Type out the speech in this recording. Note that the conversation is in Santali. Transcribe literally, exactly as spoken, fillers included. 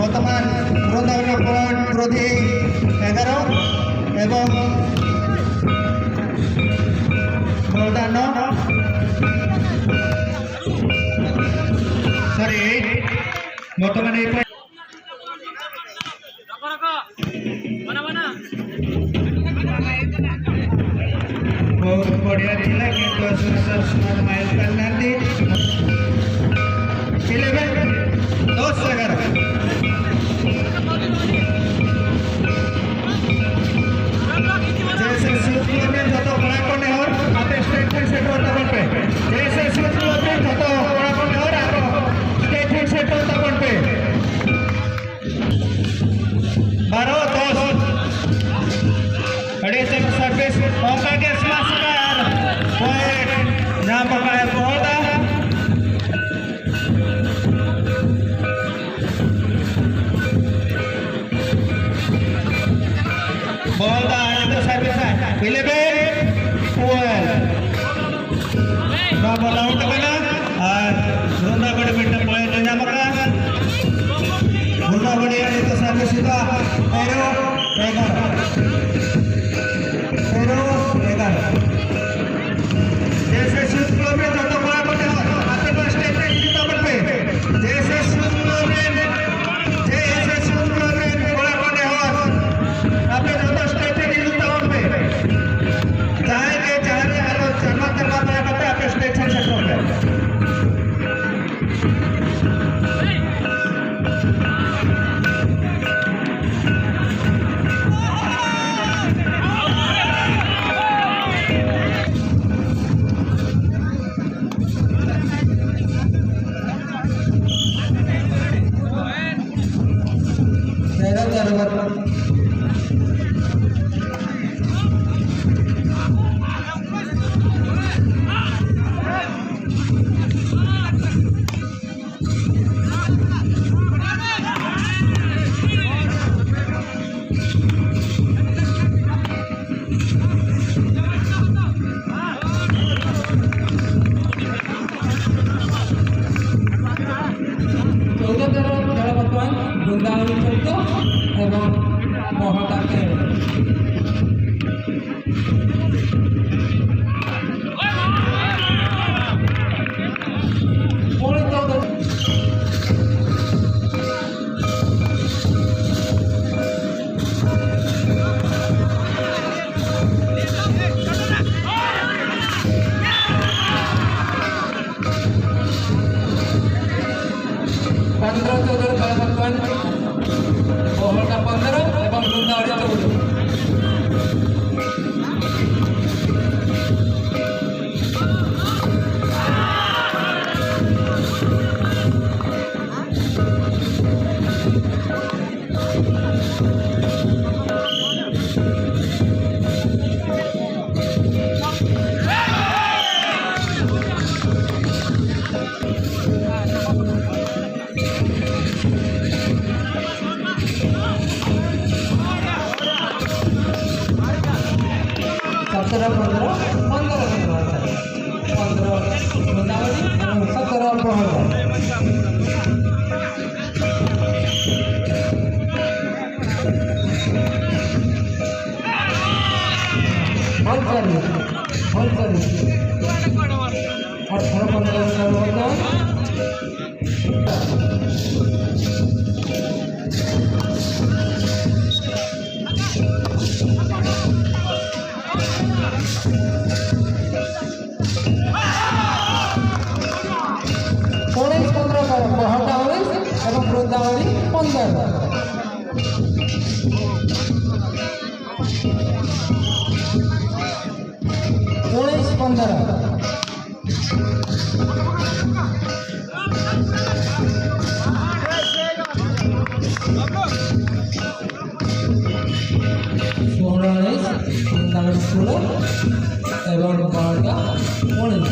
ᱵᱚᱨᱛᱚᱢᱟᱱ ᱵᱨᱤᱱᱫᱟᱵᱚᱱ ᱯᱚᱭᱮᱱᱴ ᱵᱨᱚᱫᱷᱤ ᱮᱜᱟᱨᱚ ᱮᱵᱚᱝ ᱵᱚᱞᱫᱟ ᱱᱚ, ᱥᱚᱨᱤ, ᱮᱭᱤᱴ, ᱵᱚᱨᱛᱚᱢᱟᱱ ᱮᱭᱤᱴ ᱯᱚᱭᱮᱱᱴ। ବହୁତ ବଢ଼ିଆ ଥିଲା, କିନ୍ତୁ ଅସୁର ସର ସମାନ ମାଇଲ କରିନାହାନ୍ତି। ଇଲେଭେନ୍, ଦଶ ଏଗାର। जैसे सूत्र में जो तो बड़ा कौन है और आते स्टेट से सेट होता बन पे। जैसे सूत्र में जो तो बड़ा कौन है और आप स्टेट से सेट होता बन पे। ᱵᱟᱨᱚ ᱫᱚᱥ᱾ ᱟᱹᱰᱤ ᱪᱮᱦᱨᱟ ᱥᱟᱨᱵᱷᱤᱥ, ᱚᱱᱠᱟ ᱜᱮ ᱥᱢᱟᱥ ᱟᱠᱟᱫ ᱟᱨ ᱯᱚᱭᱮᱱᱴ ᱧᱟᱢ ᱟᱠᱟᱫ ᱵᱚᱦᱚᱲᱫᱟ᱾ ᱵᱚᱦᱚᱲᱫᱟ ᱱᱤᱛᱚᱜ ᱥᱟᱨᱵᱷᱤᱥ ᱟᱭ, ᱤᱞᱮᱵᱷᱮᱱ ᱴᱩᱭᱮᱞᱵᱷ᱾ ᱱᱚᱣᱟ ᱵᱚᱞ ᱟᱣᱩᱴ ᱠᱟᱱᱟ ᱟᱨ ᱵᱨᱤᱱᱫᱟᱵᱚᱱᱤ ᱢᱤᱫᱴᱟᱝ ᱯᱚᱭᱮᱱᱴ ᱮ ᱧᱟᱢ ᱟᱠᱟᱫᱟ᱾ ᱵᱨᱤᱱᱫᱟᱵᱚᱱᱤ ᱱᱤᱛᱚᱜ ᱥᱟᱨᱵᱷᱤᱥ ᱦᱩᱭᱩᱜᱼᱟ, ᱛᱮᱨᱚ ᱮᱜᱟᱨᱚ᱾ ᱛᱮᱨᱚ ᱮᱜᱟᱨᱚ᱾ ᱡᱮᱭᱥᱮ ᱥᱩᱫ ᱠᱞᱟᱵᱽ ᱨᱮ ᱡᱚᱛᱚ ᱠᱚᱲᱟ ᱠᱚ ᱱᱮᱦᱚᱨ, ᱟᱯᱮ ᱫᱚ ᱥᱴᱮᱡ ᱨᱮ ᱦᱤᱡᱩᱜ ᱛᱟᱵᱚᱱ ᱯᱮ᱾ ᱡᱮᱭᱥᱮ ᱥᱩᱫ ᱠᱞᱟᱵᱽ ᱨᱮᱱ, ᱡᱮᱭᱥᱮ ᱥᱩᱫ ᱠᱞᱟᱵᱽ ᱨᱮᱱ ᱠᱚᱲᱟ ᱠᱚ ᱱᱮᱦᱚᱨ, ᱟᱯᱮ ᱡᱚᱛᱚ ᱥᱴᱮᱡ ᱨᱮ ᱦᱤᱡᱩᱜ ᱛᱟᱵᱚᱱ ᱯᱮ᱾ ᱡᱟᱦᱟᱸᱭ ᱜᱮ ᱡᱟᱦᱟᱸ ᱨᱮ ᱟᱞᱚ ᱡᱟᱸᱜᱟ ᱛᱟᱲᱟᱢ ᱵᱟᱲᱟ ᱠᱟᱛᱮ ᱟᱯᱮ ᱥᱴᱮᱡ ᱴᱷᱮᱱ ᱥᱮᱴᱮᱨᱚᱜ ᱯᱮ᱾ ᱵᱨᱤᱱᱫᱟᱵᱚᱱᱤ ᱪᱚᱣᱫᱚ ᱮᱵᱚᱝ ᱢᱚᱦᱚᱰᱟ ᱠᱷᱮᱞ᱾ ᱯᱚᱱᱮ ᱪᱚᱣᱫᱚ᱾ ᱯᱚᱱᱫᱽᱨᱚ ᱪᱚᱣᱫᱚ ᱨᱮ ᱵᱟᱲᱟ ᱯᱚᱱ, ᱵᱚᱦᱚᱲᱫᱟ ᱯᱚᱱᱫᱽᱨᱚ ᱮᱵᱚᱝ ᱵᱨᱤᱱᱫᱟᱵᱚᱱᱤ ᱪᱚᱣᱫᱚ᱾ ᱥᱚᱛᱨᱚ ᱯᱚᱱᱫᱽᱨᱚ, ᱯᱚᱱᱫᱽᱨᱚ ᱯᱚᱱᱫᱽᱨᱚ, ᱯᱚᱱᱫᱽᱨᱚ ᱵᱨᱤᱱᱫᱟᱵᱚᱱᱤ ᱮᱵᱚᱝ ᱥᱚᱛᱨᱚ ᱵᱚᱦᱚᱲᱫᱟ᱾ ᱵᱚᱞ ᱪᱟᱹᱞᱩ, ᱵᱚᱞ ᱪᱟᱹᱞᱩ᱾ ᱟᱴᱷᱟᱨᱚ ᱯᱚᱱᱫᱽᱨᱚ ᱨᱮᱱᱟᱜ ᱵᱚᱞ ᱫᱚ᱾ ᱩᱱᱤᱥ ᱯᱚᱱᱫᱽᱨᱚ ᱠᱚ ᱵᱚᱦᱚᱲᱫᱟ ᱩᱱᱤᱥ ᱮᱵᱚᱝ ᱵᱨᱤᱱᱫᱟᱵᱚᱱᱤ ᱯᱚᱱᱫᱽᱨᱚ᱾ ᱩᱱᱤᱥ ᱯᱚᱱᱫᱽᱨᱚ᱾ ᱥᱳᱞᱳ ᱩᱱᱤᱥ, ᱵᱨᱤᱱᱫᱟᱵᱚᱱᱤ ᱥᱳᱞᱳ ᱮᱵᱚᱝ ᱵᱚᱦᱚᱲᱫᱟ ᱩᱱᱤᱥ᱾